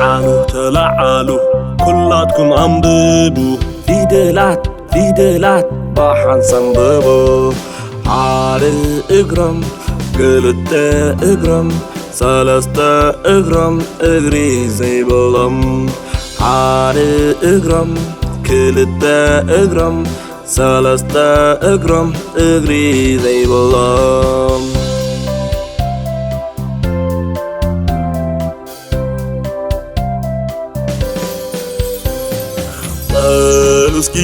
ዓሉ ተላዓሉ ኩላትኩም ኣንብቡ። ፊደላት ፊደላት ብሓንስ ኣንብቡ። ሓደ እግሮም ክልተ እግሮም ሰለስተ እግሮም እግሪ ዘይብሎም። ሓደ እግሮም ክልተ እግሮም ሰለስተ እግሮም እግሪ ዘይብሎም። በሉ እስኪ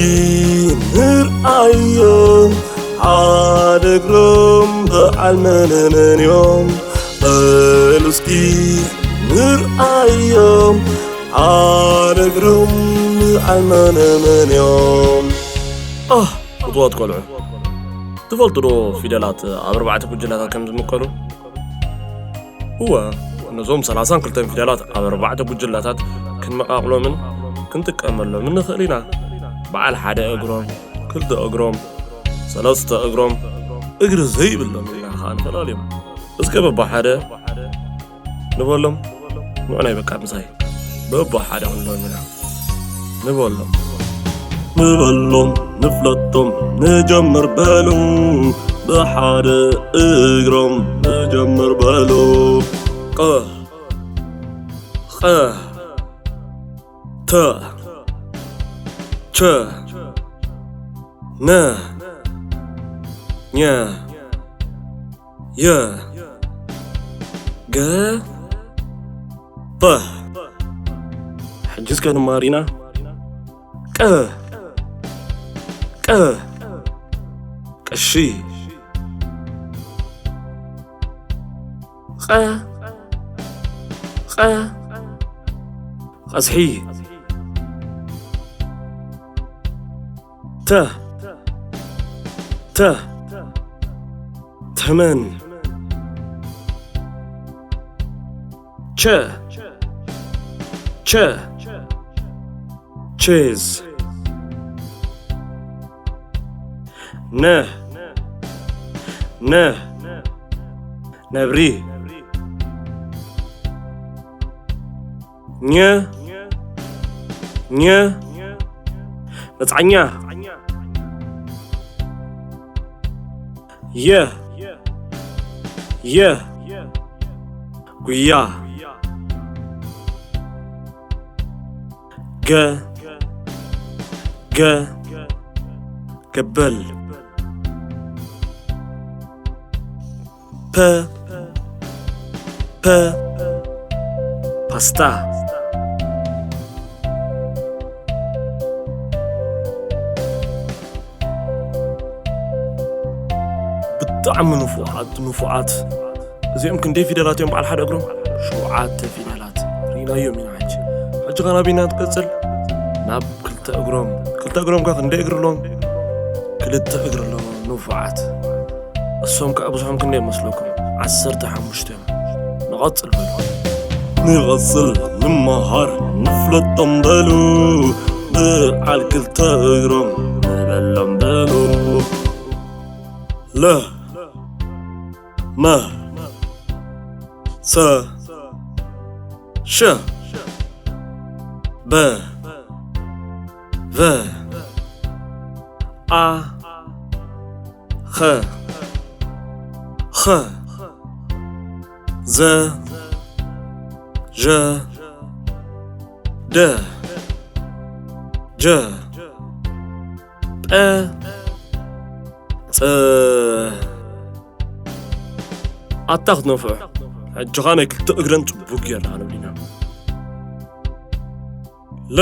ንርኣዮም ሓደ እግሮም በዓል መነመን እዮም። በሉ እስኪ ንርኣዮም ሓደ እግሮም በዓል መነመን እዮም። ኣህ ፍትዋት ቆልዑ፣ ትፈልጡ ዶ ፊደላት ኣብ ኣርባዕተ ጉጅላታት ከም ዝምቀሉ? እወ፣ ነዞም ሰላሳን ክልተን ፊደላት ኣብ ኣርባዕተ ጉጅላታት ክንመቓቕሎምን ክንጥቀመሎምን ንኽእል ኢና። በዓል ሓደ እግሮም፣ ክልተ እግሮም፣ ሰለስተ እግሮም፣ እግሪ ዘይብሎም ኢልና ኸዓ ንፈላልዮም። እስከ በብሓደ ንበሎም፣ ንዑ ናይ በቃ ምሳይ በብሓደ ክንብሎም ኢና። ንበሎም። ንበሎም ንፍለጦም ንጀምር በሉ። ብሓደ እግሮም ንጀምር በሉ። ቐ ቐ ተ ቸ ነ ኘ የ ገ ፐ። ሕጂ እስከ ንማር ኢና። ቀ ቀ ቀሺ። ቐ ቐ ቐስሒ። ተ ተ ተመን። ቸ ቸ ቼዝ። ነ ነ ነብሪ። ኘ ኘ መጽዓኛ። የ የ ጉያ። ገ ገ ገበል። ፐ ፐ ፓስታ። ብጣዕሚ ንፉዓት ንፉዓት። እዚኦም ክንደይ ፊደላት እዮም በዓል ሓደ እግሮም? ሸውዓተ ፊደላት ርኢናዮም ኢና። ሕጂ ሕጂ ኸ ናበይ ኢና ንቅጽል? ናብ ክልተ እግሮም። ክልተ እግሮም ከ ክንደይ እግሪ ኣለዎም? ክልተ እግሪ ኣለዎም። ንፉዓት። እሶም ከኣ ብዙሖም ክንደይ መስለኩም? ዓሰርተ ሓሙሽተ እዮም። ንቐጽል በሉ። ንቐጽል ንመሃር ንፍለጦም በሉ። በዓል ክልተ እግሮም ንበሎም በሉ። ለ መ ሰ ሸ በ ቨ ኣ ኸ ኸ ዘ ዠ ደ ጀ ጰ ጸ። ኣታ ክትነፍዖ። ሕጂ ኸኣ ናይ ክልተ እግረን ጽቡቕ ጌርና ክንብል ኢና። ለ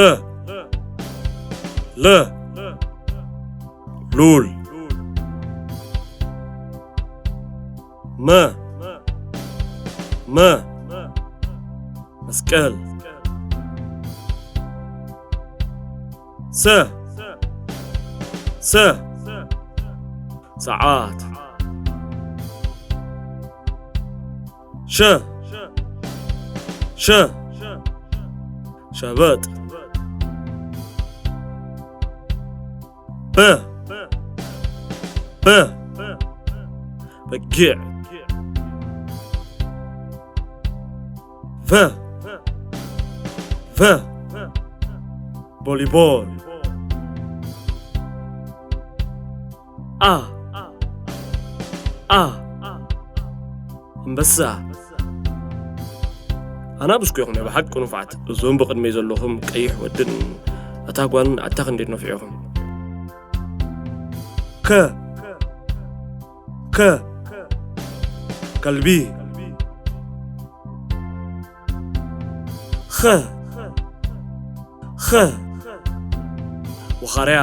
ለ ሉል። መ መ መስቀል። ሰ ሰ ሰዓት። ሸ ሸ ሸበጥ። በ በ በጊዕ። ቨ ፈ፣ ቮሊቦል። ኣ፣ ኣ፣ ኣንበሳ። ኣናብስኩ ኢኹም ናይ ብሓቂ ንፉዓት። እዞም ብቕድመይ ዘለኹም ቀይሕ ወድን እታ ጓልን ኣታ ክንደይ ነፊዑኹም። ከ፣ ከ፣ ከልቢ። ኸ፣ ኸ፣ ወኻርያ።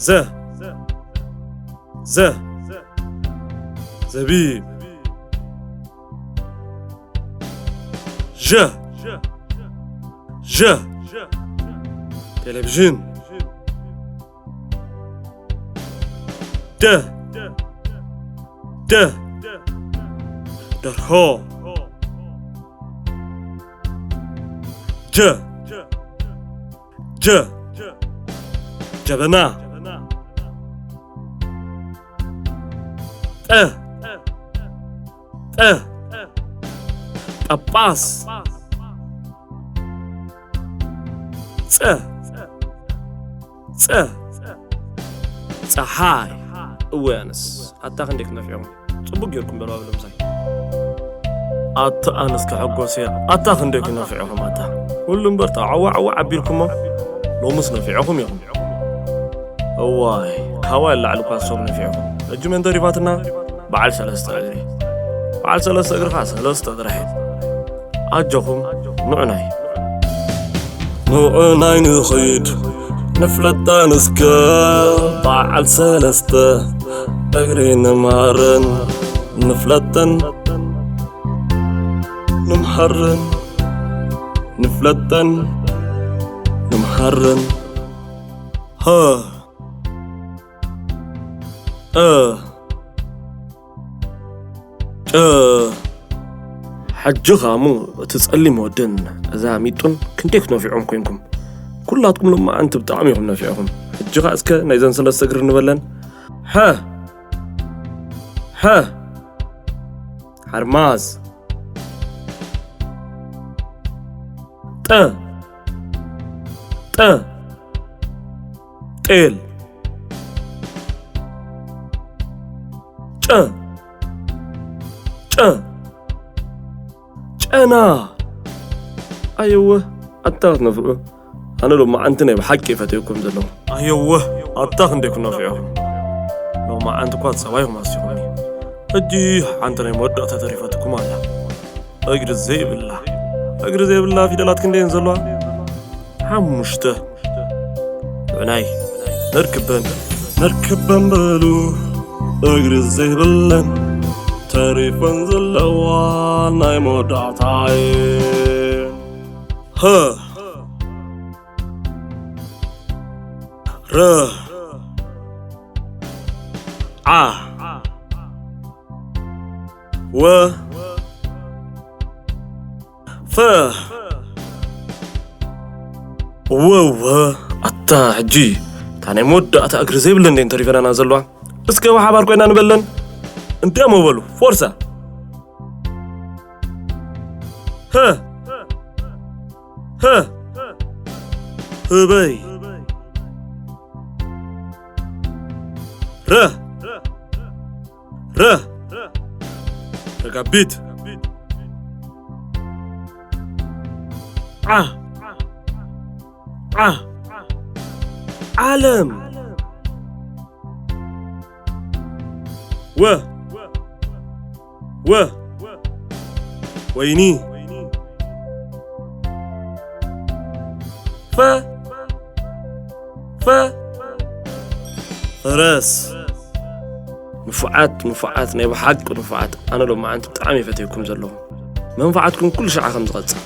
ዘ፣ ዘ፣ ዘቢብ። ዠ፣ ዠ፣ ቴሌቪዥን። ደ፣ ደ፣ ደርሆ። ጀ፣ ጀ፣ ጀበና። ጠ፣ ጠ፣ ጳጳስ። ጸ፣ ጸ፣ ጸሓይ። እወ ኣነስ ኣታ ክንደይ ክነፊዖም። ጽቡቅ ጌርኩም በሉ ኣብ ለምሳይ። ኣታ ኣነስ ከሐጎስ እየ። ኣታ ክንደይ ክነፊዑኹም ኣታ። ኩሉ እምበር ተዓዋዕዋ ኣቢልኩሞ ሎምስ ነፊዑኹም ኢኹም። እዋይ፣ ካዋይ ላዕሊ እኳ ሶብ ነፊዑኹም። ሕጂ መን ተሪፋትና? በዓል ሰለስተ እግሪ። በዓል ሰለስተ እግሪ ኸዓ ሰለስተ ጥራሕ እዩ። ኣጆኹም፣ ንዑናይ። ንዑናይ ንኺድ፣ ንፍለጠን እስከ በዓል ሰለስተ እግሪ ንምሃረን፣ ንፍለጠን፣ ንምሃረን፣ ንፍለጠን፣ ንምሃረን። ሀ፣ እ፣ እ። ሕጂ ኸኣ እሞ እቲ ጸሊም ወድን እዛ ሚጡን ክንደይ ክትነፊዖም ኮንኩም? ኩላትኩም ሎማዓንቲ ብጣዕሚ ኢኹም ነፊዕኹም። ሕጂ ኸኣ እስከ ናይዘን ሰለስተ እግሪ ንበለን። ሐ፣ ሐ፣ ሓርማዝ። ጠ፣ ጠ፣ ጤል። ጨ፣ ጨ፣ ጨና። ኣየወ፣ ኣታ ክትነፍዑ። ኣነ ሎማዓንቲ ናይ ብሓቂ እየ ፈትየኩም ዘለኹ። ኣየወ፣ ኣታ ክንደይ ክነፍዑ። ሎማዓንቲ እኳ ጸባይኹም ኣስቲኹምኒ። ሕጂ ሓንቲ ናይ መወዳእታ ተሪፋትኩም ኣላ። እግሪ ዘይብላ። እግሪ ዘይብላ ፊደላት ክንደየን ዘለዋ? ሓሙሽተ። ብናይ ነርክበን፣ ነርክበን በሉ። እግሪ ዘይብለን ተሪፈን ዘለዋ ናይ መወዳእታ እየን። ሀ፣ ረ፣ ዓ፣ ወ፣ ፈ። ወወ፣ ኣታ ሕጂ እታ ናይ መወዳእታ እግሪ ዘይብለን ደን ተሪፈናና ዘለዋ። እስከ ብሓባር ኮይና ንበለን። እንዲያሞ በሉ፣ ፎርሳ። ሀ፣ ሀ፣ ህበይ። ረ፣ ረ፣ ረጋቢት። ዓ፣ ዓ፣ ዓለም። ወ፣ ወ፣ ወይኒ። ፈ፣ ፈ፣ ፈረስ። ንፉዓት፣ ንፉዓት፣ ናይ ብሓቂ ንፉዓት። ኣነ ሎማዓንቲ ብጣዕሚ እየ ፈትየኩም ዘለኹ። መንፍዓትኩም ኩሉ ሻዕ ከም ዝቐጽል።